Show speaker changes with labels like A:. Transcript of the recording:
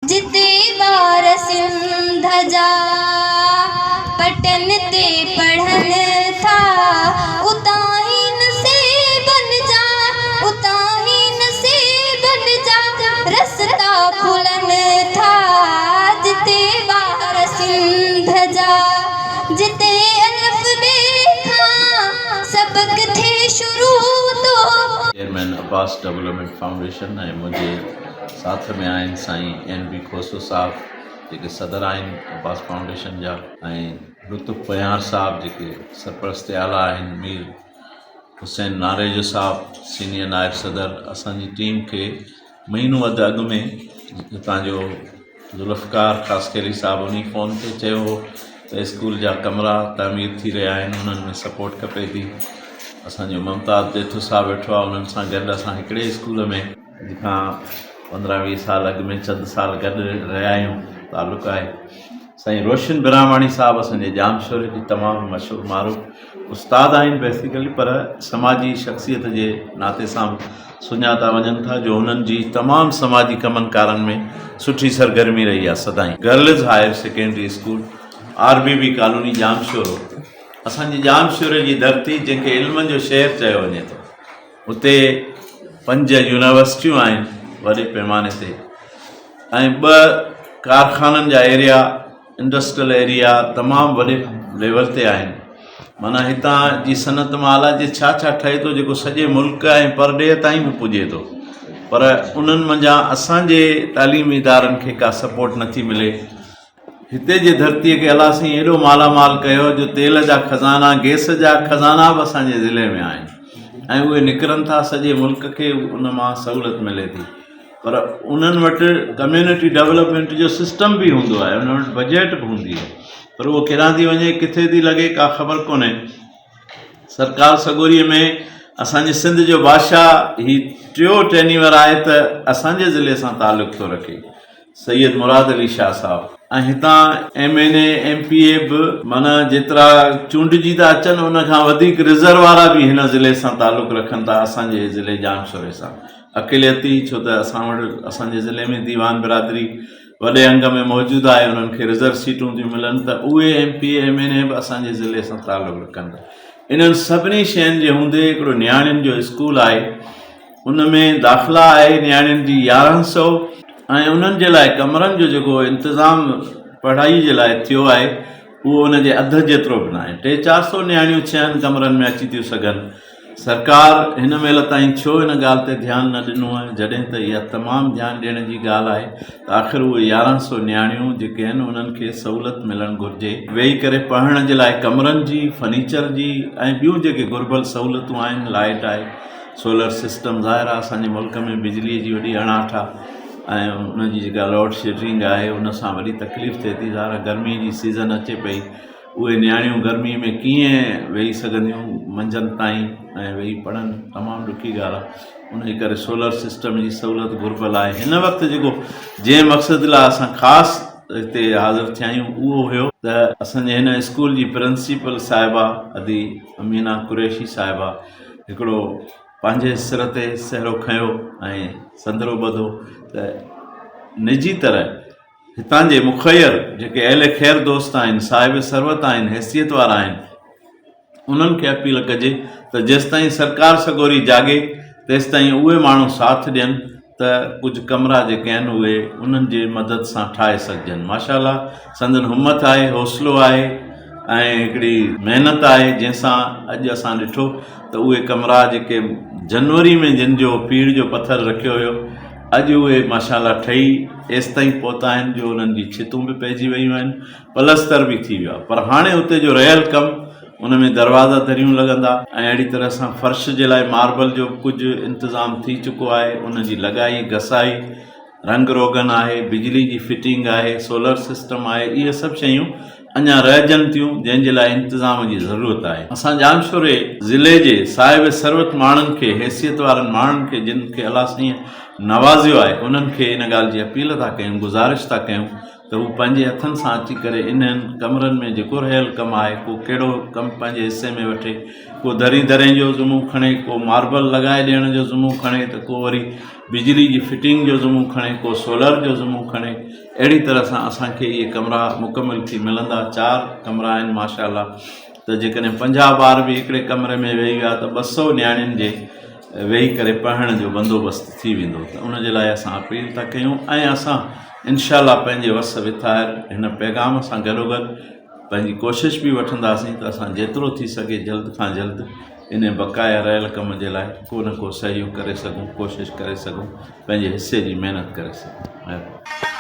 A: جتي ٻار سنڌ جا پٽن تي پڙهن ٿا، اتان هي نصيبن جا، اتان هي نصيبن جا رستا کلن ٿا. جتي ٻار سنڌ جا، جتي الف بي کان سبق ٿئي شروع ٿو.
B: چيئرمين عباس ڊولپمينٽ فائونڊيشن ۽ منهنجي ساٿ ۾ آهن سائين اين بي کوسو صاحب جيڪي صدر آهن عباس فائونڊيشن جا ۽ لطف پنهيار صاحب جيڪي سرپرست اعليٰ آهن مير حسين ناريجو صاحب سينئر نائب صدر اسانجي ٽيم کي مهينو اڌ اڳ ۾ هتان جو ذوالفقار خاصخيلي صاحب انهي فون تي چيو هو ته اسڪول جا ڪمرا تعمير ٿي رهيا آهن انهن ۾ سپورٽ کپي ٿي اسان جو ممتاز ڄيٺو صاحب ويٺو آهي انهن سان گڏ اسان هڪڙي اسڪول ۾ اڄ کان پندرهن ويهه سال اڳ ۾ چند سال گڏ رهيا آهيون تعلق آهي سائين روشن براهماڻي صاحب اسان جي ڄامشوري جي تمام مشهور معروف استاد آهن بيسيڪلي پر سماجي شخصيت جي ناتي سان به سڃاتا وڃن ٿا جو انهن جي تمام سماجي ڪمن ڪارن ۾ سٺي سرگرمي رهي آهي سدائين girls higher secondary school R B B colony Jamshoro اسان جي ڄامشوري جي ڌرتي جنهن کي علمن جو شهر چيو وڃي ٿو اتي پنج يونيورسٽيون آهن وڏي پيماني تي ۽ ٻه ڪارخانن جا ايريا انڊسٽريل ايريا تمام وڏي ليول تي آهن معنيٰ هتان جي صنعت مان الائجي ڇا ڇا ٺهي ٿو جيڪو سڄي ملڪ ۽ پرڏيهه تائين به پڄي ٿو پر انهن منجهان اسانجي تعليمي ادارن کي ڪا سپورٽ نٿي ملي هتي جي ڌرتيء کي الله سائين ايڏو مالا مال ڪيو جو تيل جا خزانا، گئس جا خزانا به اسان جي ضلعي ۾ آهن ۽ اهي نڪرن ٿا سڄي ملڪ کي ان مان سهولت ملي ٿي پر انهن وٽ ڪميونٽي ڊولپمينٽ جو سسٽم به هوندو آهي انهن وٽ بجيٽ به هوندي آهي پر اهو ڪيڏانهن ٿي وڃي ڪٿي ٿي لڳي ڪا خبر ڪونهي سرڪار سڳوريء ۾ اسان جي سنڌ جو بادشاهه هي ٽيو ٽينيور آهي ته اسان جي ضلعي سان تعلق ٿو رکي سيد مراد علي شاهه صاحب ۽ هتان M N A M P A به معنيٰ جيترا چونڊجي ٿا اچن ان کان وڌيڪ رزرو وارا به هن ضلعي سان تعلق رکن ٿا اسان جي ضلعي ڄامشوري سان اقليتي ڇو ته اسان وٽ اسان جي ضلعي ۾ ديوان برادري وڏي انگ ۾ موجود آهي انهن کي رزرو سيٽون ٿيون ملن ته اهي M P A M N A به اسان جي ضلعي سان تعلق رکن ٿا انهن سڀني شين جي هوندي هڪڙو نياڻين جو اسڪول آهي ان ۾ داخلا آهي نياڻين جي 1100 ۽ انهن جي لاء ڪمرن جو جيڪو انتظام پڙهائي جي لاء ٿيو آهي اهو ان جي اڌ جيترو به ناهي ٽي چار سو نياڻيون ڇهن ڪمرن ۾ اچي ٿيون سگهن سرڪار هن مهل تائين ڇو ان ڳالهه تي ڌيان نه ڏنو آهي جڏهن ته اها تمام ڌيان ڏيڻ جي ڳالهه آهي ته آخر اهي 1100 نياڻيون جيڪي آهن انهن کي سهولت ملڻ گهرجي ويهي ڪري پڙهڻ جي لاء ڪمرن جي فرنيچر جي ۽ ٻيون جيڪي گهربل سهولتون آهن لائٽ آهي سولر سسٽم ظاهر آهي اسان جي ملڪ ۾ بجلي جي وڏي اڻاٺ آهي ۽ ان جي جيڪا لوڊ شيڊنگ آهي ان سان وڏي تڪليف ٿئي ٿي ظاهر آهي گرمي جي سيزن اچي پئي اهي نياڻيون گرمي ۾ ڪيئن ويهي سگهنديون منجهند تائين ۽ ويهي پڙهن تمام ڏکي ڳالهه آهي ان جي ڪري سولر سسٽم جي سهولت گهربل آهي هن وقت جيڪو جنهن مقصد لاء اسان خاص هتي حاضر ٿيا آهيون اهو هيو ته اسان جي هن اسڪول جي پرنسپل صاحبه ادي امينه قريشي صاحبه هڪڙو پنهنجي سر تي سهرو کنيو ۽ سندرو ٻڌو ته نجي طرح هتان جي مخير جيڪي اهل خير دوست آهن صاحب ثروت آهن حيثيت وارا آهن انهن کي اپيل ڪجي ته جيستائين سرڪار سڳوري جاڳي تيستائين اهي ماڻهو ساٿ ڏين ته ڪجهه ڪمرا جيڪي آهن اهي انهن جي مدد سان ٺاهي سگهجن. ماشاء الله سندن همٿ آهي، حوصلو آهي ۽ هڪڙي محنت آهي جنهن سان اڄ اسان ڏٺو ته اهي ڪمرا جيڪي جنوري ۾ جن جو پيڙهه جو پٿر رکيو ويو اڄ اهي ماشاء الله ٺهي ايستائين پهتا آهن جو انهن جي ڇتون به پئجي ويون آهن پلستر به ٿي ويو آهي پر هاڻي اتي جو رهيل ڪم ان ۾ دروازا دريون لڳندا ۽ اهڙي طرح سان فرش جي لاء ماربل جو به ڪجهه انتظام ٿي چڪو آهي ان جي لڳائي گسائي رنگ روغن آهي بجلي جي فٽنگ آهي سولر سسٽم آهي اهي سڀ شيون اڃا رهجن ٿيون جنهن جي لاء انتظام جي ضرورت آهي اسان ڄامشوري ضلعي جي صاحب ثروت ماڻهن کي حيثيت وارن ماڻهن کي جن کي الله سائين نوازيو آهي انهن کي ان ڳالهه جي اپيل ٿا ڪيون گذارش ٿا ڪيون. ته هو پنهنجي هٿن سان اچي ڪري انهن ڪمرن ۾ جيڪو رهيل ڪم آهي ڪو ڪهڙو ڪم پنهنجي حصي ۾ وٺي ڪو دري درين جو ذمو کڻي ڪو ماربل لڳائي ڏيڻ جو ذمو کڻي ته ڪو وري بجلي جي فٽنگ جو ذمو کڻي ڪو سولر جو ذمو کڻي اهڙي طرح سان اسانکي اهي ڪمرا مڪمل ٿي ملندا چار ڪمرا آهن ماشاء الله ته جيڪڏهن 50 ٻار به هڪڙي ڪمري ۾ ويهي ويا ته 200 نياڻين جي ويهي ڪري پڙهڻ جو بندوبست ٿي ويندو ته ان جي لاء اسان اپيل ٿا ڪيون ۽ اسان انشاء الله پنهنجي وس وٿائر هن پيغام سان گڏوگڏ پنهنجي ڪوشش به وٺنداسين ته اسان جيترو ٿي سگهي جلد کان جلد ان بقايا رهيل ڪم جي لاء ڪو نه ڪو سهيوگ ڪري سگهون ڪوشش ڪري سگهون پنهنجي حصي جي محنت ڪري سگهون مهرباني.